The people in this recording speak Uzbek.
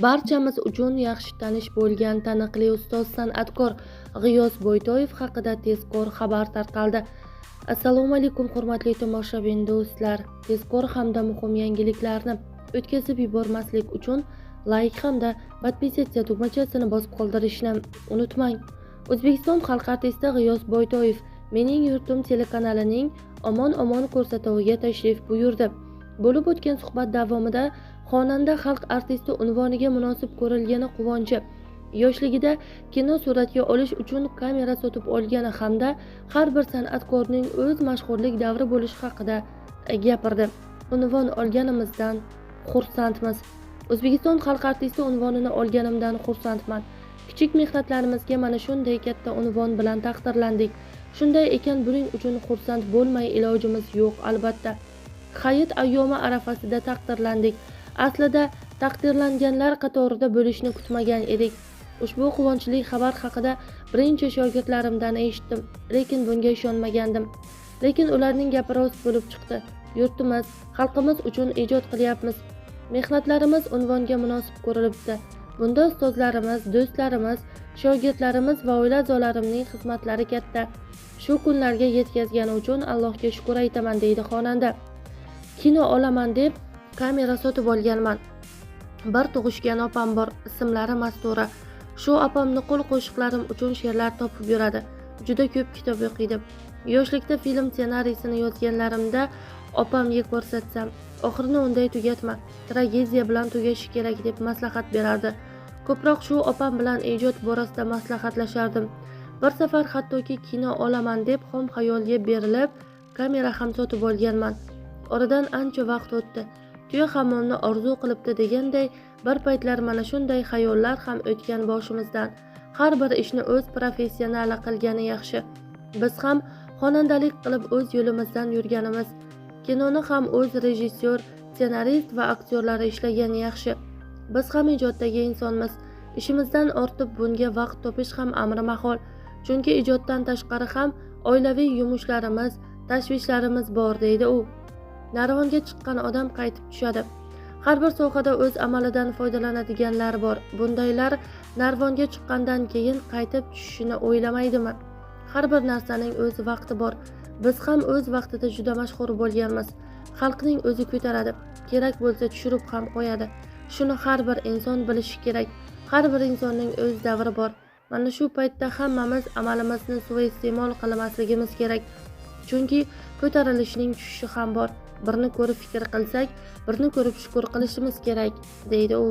Barchamiz uchun yaxshi tanish bo'lgan taniqli ustoz san'atkor G'iyos Boytoyev haqida tezkor xabar tarqaldi. Assalomu alaykum hurmatli tomoshabin do'stlar. Tezkor hamda muhim yangiliklarni o'tkazib yubormaslik uchun like hamda podpisatsiya tugmachasini bosib qoldirishni unutmang. O'zbekiston xalq artisti G'iyos Boytoyev Mening yurtim telekanalining Omon Omon ko'rsatuviga tashrif buyurdi. Bo'lib o'tgan suhbat davomida xonanda xalq artisti unvoniga munosib ko'rilgani quvonchi, yoshligida kino suratga olish uchun kamera sotib olgani hamda har bir san'atkorning o'z mashhurlik davri bo'lishi haqida gapirdi. Unvon olganimizdan xursandmiz. O'zbekiston xalq artisti unvonini olganimdan xursandman. Kichik mehnatlarimizga mana shunday katta unvon bilan taqdirlandik. Shunday ekan buning uchun xursand bo'lmay ilojimiz yo'q albatta. Hayit ayyomi arafasida taqdirlandik. Aslida taqdirlanganlar qatorida bo'lishni kutmagan edik. Ushbu quvonchli xabar haqida birinchi shogirdlarimdan eshitdim, lekin bunga ishonmagandim. Lekin ularning gapi rost bo'lib chiqdi. Yurtimiz, xalqimiz uchun ijod qilyapmiz. Mehnatlarimiz unvonga munosib ko'rilibdi. Bunda ustozlarimiz, do'stlarimiz, shogirdlarimiz va oila a'zolarimning xizmatlari katta. Shu kunlarga yetkazgani uchun Allohga shukr aytaman, deydi xonanda. Kino olaman deb kamera sotib olganman. Bir tug'ishgan opam bor, ismlari Mastura. Shu opam nuqul qo'shiqlarim uchun she'rlar topib yuradi. Juda ko'p kitob o'qiydi. Yoshlikda film ssenariysini yozganlarimda opamga ko'rsatsam, oxirini unday tugatma, tragediya bilan tugashi kerak deb maslahat berardi. Ko'proq shu opam bilan ijod borasida maslahatlashardim. Bir safar hattoki kino olaman deb xom xayolga berilib, kamera ham sotib olganman. Oradan ancha vaqt o'tdi. Tuya hammomni orzu qilibdi deganday, bir paytlar mana shunday xayollar ham o'tgan boshimizdan. Har bir ishni o'z professionali qilgani yaxshi. Biz ham xonandalik qilib o'z yo'limizdan yurganimiz, kinoni ham o'z rejissyor, ssenarist va aktyorlari ishlagani yaxshi. Biz ham ijoddagi insonmiz. Ishimizdan ortib bunga vaqt topish ham amri mahol. Chunki ijoddan tashqari ham oilaviy yumushlarimiz, tashvishlarimiz bor, deydi u. Narvonga chiqqan odam qaytib tushadi. Har bir sohada o'z amalidan foydalanadiganlar bor. Bundaylar narvonga chiqqandan keyin qaytib tushishini o'ylamaydimi? Har bir narsaning o'z vaqti bor. Biz ham o'z vaqtida juda mashhur bo'lganmiz. Xalqning o'zi ko'taradi. Kerak bo'lsa tushirib ham qo'yadi. Shuni har bir inson bilishi kerak. Har bir insonning o'z davri bor. Mana shu paytda hammamiz amalimizni suiiste'mol qilmasligimiz kerak. Chunki ko'tarilishning tushishi ham bor. Birni ko'rib fikr qilsak, birni ko'rib shukr qilishimiz kerak, deydi u.